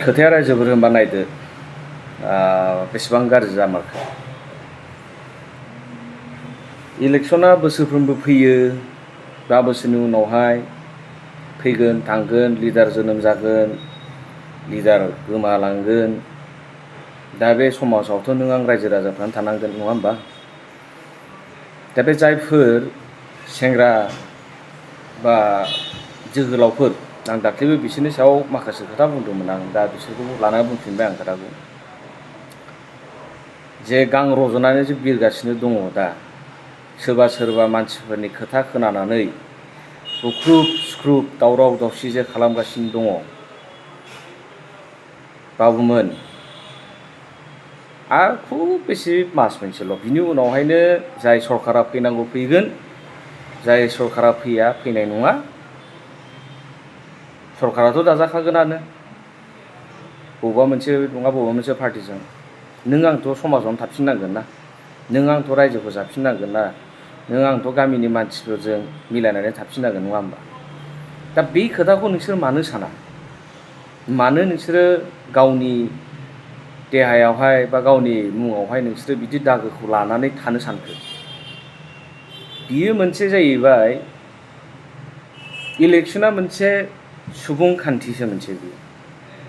खोथाया रायजोफोर होनबा नायदो बेसेबां गाज्रि जामारखो। इलेक्सना बोसोरफ्रोमबो फैयो, 5 बोसोरनि उनावहाय फैगोन थांगोन, लिडार जोनोम जागोन, लिडार गोमालांगोन। दा बे समाजावथ' नों आं रायजो राजाफ्रानो थानांगोन, नङा होमबा? दा बे जायफोर सेंग्रा बा जोहोलावफोर, आं दाख्लैबो बिसोरनि सायाव माखासे खोथा बुंदोंमोन, आं दा बिसोरखौ लानानै बुंफिनबाय आं खोथाखौ। जे गां रज'नानै जे बिरगासिनो दङ दा, सोरबा सोरबा मानसिफोरनि खोथा खोनानानै बुख्रुब सुख्रुब दावराव दावसि जे खालामगासिनो दङ। बाबुमोन, आरो खुब बेसे मास मोनसेल', बिनि उनावहायनो जाय सरकारा फैनांगौ फैगोन, जाय सरकारा फैया फैनाय नङा। सरकाराथ' दाजाखागोनानो बबेबा मोनसे नङा बबेबा मोनसे पार्टिजों। नों आंथ' समाजावनो थाफिननांगोन ना, नों आंथ' रायजोखौ जाफिननांगोन ना, नों आंथ' गामिनि मानसिफोरजों मिलायनानै थाफिननांगोन, नङा होमबा? दा बे खोथाखौ नोंसोर मानो साना? मानो नोंसोरो गावनि देहायावहाय बा गावनि मुङावहाय नोंसोरो बिदि दागोखौ लानानै थानो सानखो? बियो मोनसे जाहैबाय, इलेक्सना मोनसे सुबुं खान्थिसो मोनसे बियो।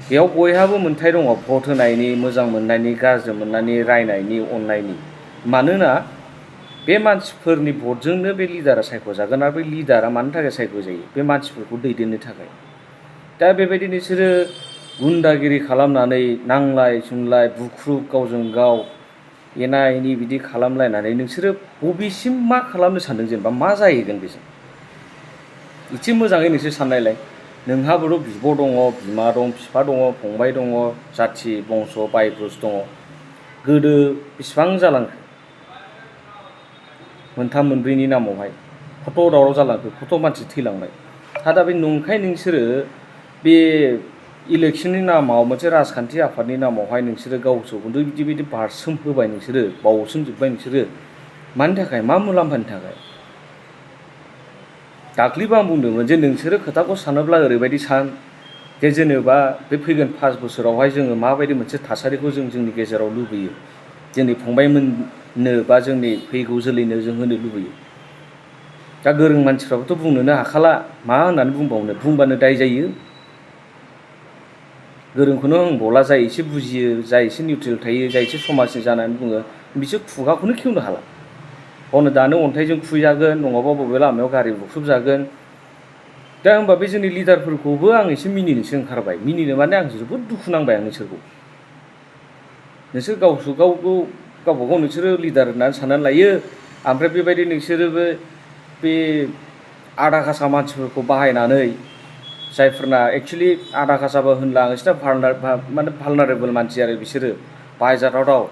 बेयाव बयहाबो मोन्थाय दङ भट होनायनि, मोजां मोननायनि, गाज्रि मोननायनि, रायनायनि, अननायनि। मानोना बे मानसिफोरनि भटजोंनो बे लिडारा सायख'जागोन, आरो बे लिडारा मानि थाखाय सायख'जायो? बे मानसिफोरखौ दैदेननो थाखाय। दा बेबायदि नोंसोरो गुन्दागिरि खालामनानै, नांलाय सुंलाय बुख्रुब गावजों गाव एना एनि बिदि खालामलायनानै नोंसोरो बबेसिम मा खालामनो सानदों? जेनेबा मा जाहैगोन बेजों? एसे मोजाङै नोंसोर साननायलाय। नोंहाबोथ' बिब' दङ, बिमा दं, बिफा दङ, फंबाय दङ, जाथि बंस' बाय ब्रुस दङ। गोदो बेसेबां जालांखो? मोनथाम मोनब्रैनि नामावहाय खथ' दावराव जालांखो, खथ' मानसि थैलांबाय। दा बे नंखाय नोंसोरो बे इलेक्सननि नामाव, मोनसे राजखान्थि आफादनि नामावहाय नोंसोरो गावसोरखौनो बिदि बारसोम होबाय, नोंसोरो बावसोमजोब्बाय। नोंसोरो मानि थाखाय? मा मुलाम्फानि थाखाय? दाख्लैबो आं बुंदोंमोन जे नोंसोरो खोथाखौ सानोब्ला ओरैबायदि सान जे जेनेबा बे फैगोन 5 बोसोरावहाय जोङो माबायदि मोनसे थासारिखौ जोंनि गेजेराव लुबैयो, जोंनि फंबायमोननो बा जोंनि फैगौ जोलैनो जों होनो लुबैयो। दा गोरों मानसिफ्राबोथ' बुंनोनो हाखाला, मा होननानै बुंबावनो, बुंबानो दाय जायो। गोरोंखौनो होनबावला, जाय एसे बुजियो, जाय एसे निउट्रेल थायो, जाय एसे समाजनि जानानै बुङो, बिसोर खुगाखौनो खेवनो हाला। गावनो दानो अन्थाइजों खुबैजागोन, नङाबा बबे लामायाव गारि बुख्रुबजागोन। दा होनबा बे जोंनि लिडारफोरखौबो आं एसे मिनिनोसो ओंखारबाय। मिनिनो माने आं जोबोद दुखु नांबाय आं नोंसोरखौ। नोंसोर गावबागाव नोंसोरो लिडार होननानै साननानै लायो, ओमफ्राय बेबायदि नोंसोरोबो बे आदा खासा मानसिफोरखौ बाहायनानै, जायफोरना एक्सुवेलि आदा खासाबो होनला आं, बिसोरना माने भालनारेबोल मानसि आरो बिसोरो बाहायजाथाव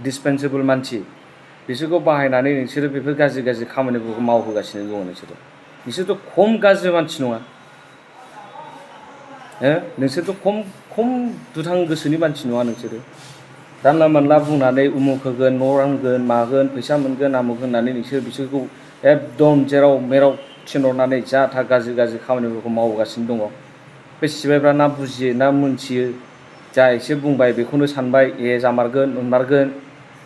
डिसपेन्सेबोल मानसि। बिसोरखौ बाहायनानै नोंसोरो बेफोर गाज्रि गाज्रि खामानिफोरखौ मावहोगासिनो दङ नोंसोरो। बिसोरथ' खम गाज्रि मानसि नङा, नोंसोरथ' खम दुथां गोसोनि मानसि नङा नोंसोरो। जानला मोनला बुंनानै उमुक होगोन, न' रानगोन, मागोन, फैसा मोनगोन, आमुक होननानै बिसोरखौ एकदम जेराव मेराव थिनहरनानै जा था गाज्रि गाज्रि खामानिफोरखौ मावगासिनो दङ। बे सिबायफ्रा ना बुजियो ना मोनथियो, जा एसे बुंबाय बेखौनो सानबाय, जामारगोन मोनमारगोन,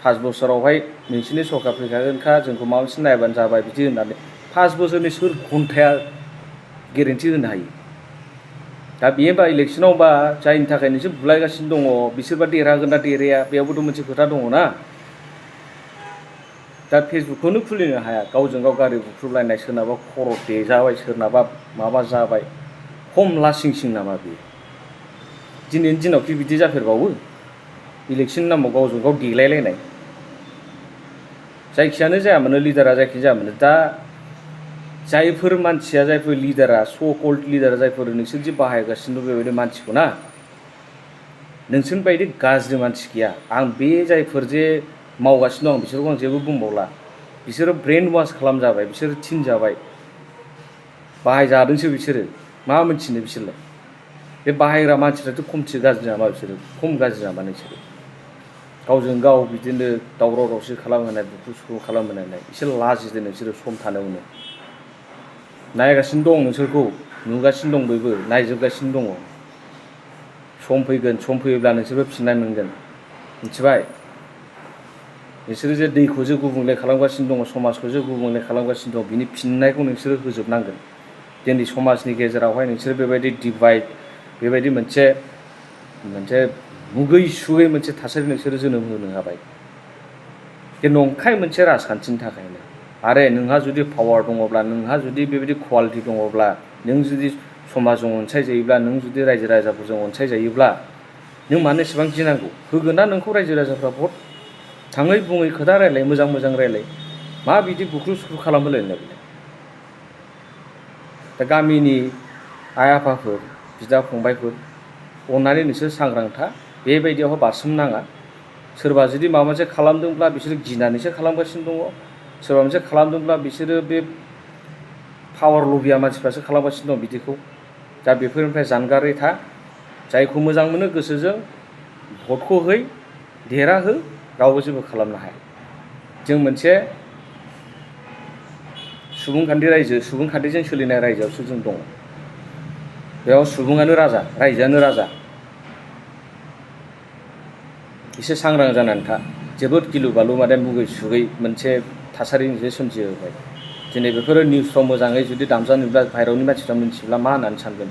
5 बोसोरावहाय नोंसोरनि सरकार फैखागोनखा, जोंखौ माबा मोनसे नायबानो जाबाय बिदि होननानै। 5 बोसोरनि सोर घन्टाया गेरेन्टि होनो हायो? दा बेयोबा इलेक्सनावबा जायनि थाखाय नोंसोर बुलायगासिनो दङ, बिसोरबा देरहागोन ना देरहाया, बेयावबोथ' मोनसे खोथा दङ ना। दा फेसबुकखौनो खुलिनो हाया, गावजों गाव गारि बुख्रुबलायनाय, सोरनाबा खर' देजाबाय, सोरनाबा माबा जाबाय। खम लासिंसिं नामा बेयो? दिनैनि दिनावखि बिदि जाफेरबावो? इलेक्सननि नामाव गावजों गाव देलायलायनाय। जायखियानो जाया मानो, लिडारा जायखि जाया मानो, दा जायफोर मानसिया, जायफोर लिडारा, स' कल्ड लिडारा, जायफोर नोंसोर जे बाहायगासिनो दं बेबायदि मानसिखौ ना, नोंसोरनि बायदि गाज्रि मानसि गैया। आं बे जायफोर जे मावगासिनो दं बिसोरखौ आं जेबो बुंबावला। बिसोरो ब्रेन वास खालामजाबाय, बिसोरो थिनजाबाय, बाहायजादोंसो बिसोरो। मा मोनथिनो बिसोरलाय? बे बाहायग्रा मानसिफ्राथ' खमथि गाज्रि नामा बिसोरो? खम गाज्रि नामा नोंसोरो? गावजों गाव बिदिनो दावराव दावसि खालामहोनाय, बुख्रु सुख्रु खालामहोनाय, एसे लाजिदो नोंसोरो सम थानायावनो। नायगासिनो दं नोंसोरखौ, नुगासिनो दं बयबो, नायजोबगासिनो दङ। सम फैगोन, सम फैयोब्ला नोंसोरबो फिननाय मोनगोन। मिथिबाय? नोंसोरो जे दैखौ जे गुबुंले खालामगासिनो दङ, समाजखौ जे गुबुंले खालामगासिनो दं, बिनि फिननायखौ नोंसोरो होजोबनांगोन। जोंनि समाजनि गेजेरावहाय नोंसोरो बेबायदि डिभाइड, बेबायदि मोनसे मुगै सुगै मोनसे थासारि नोंसोरो जोनोम होनो हाबाय। बे नंखाय मोनसे राजखान्थिनि थाखायनो। आरो नोंहा जुदि पावार दङब्ला, नोंहा जुदि बेबायदि क्वालिटि दङब्ला, नों जुदि समाजजों अनसायजायोब्ला, नों जुदि रायजो राजाफोरजों अनसायजायोब्ला, नों मानो एसेबां गिनांगौ? होगोन ना नोंखौ रायजो राजाफ्रा भट? थाङै बुङै खोथा रायलाय, मोजां मोजां रायलाय, मा बिदि बुख्रु सुख्रु खालामहोलायनो बेलाय? दा गामिनि आइ आफाफोर, बिदा फंबायफोर, अननानै नोंसोर सांग्रां था, बेबायदियावहाय बारसोमनाङा। सोरबा जुदि माबा मोनसे खालामदोंब्ला बिसोरो गिनानैसो खालामगासिनो दङ। सोरबा मोनसे खालामदोंब्ला बिसोरो बे पावार लबिया मानसिफ्रासो खालामगासिनो दं बिदिखौ। दा बेफोरनिफ्राय जानगारै था। जायखौ मोजां मोनो गोसोजों भटखौ है, देरहाहो, रावबो जेबो खालामनो हाया। जों मोनसे सुबुंखान्थि रायजो, सुबुंखान्थिजों सोलिनाय रायजोआवसो जों दङ। बेयाव सुबुङानो राजा, रायजोआनो राजा। एसे सांग्रां जानानै था। जोबोद गिलु बालु माने मुगै सुगै मोनसे थासारि जे सोमजिहोबाय। दिनै बेफोरो निउसफ्राव मोजाङै जुदि दामजानोब्ला बाहेरायावनि मानसिफ्रा मिथिब्ला मा होननानै सानगोन?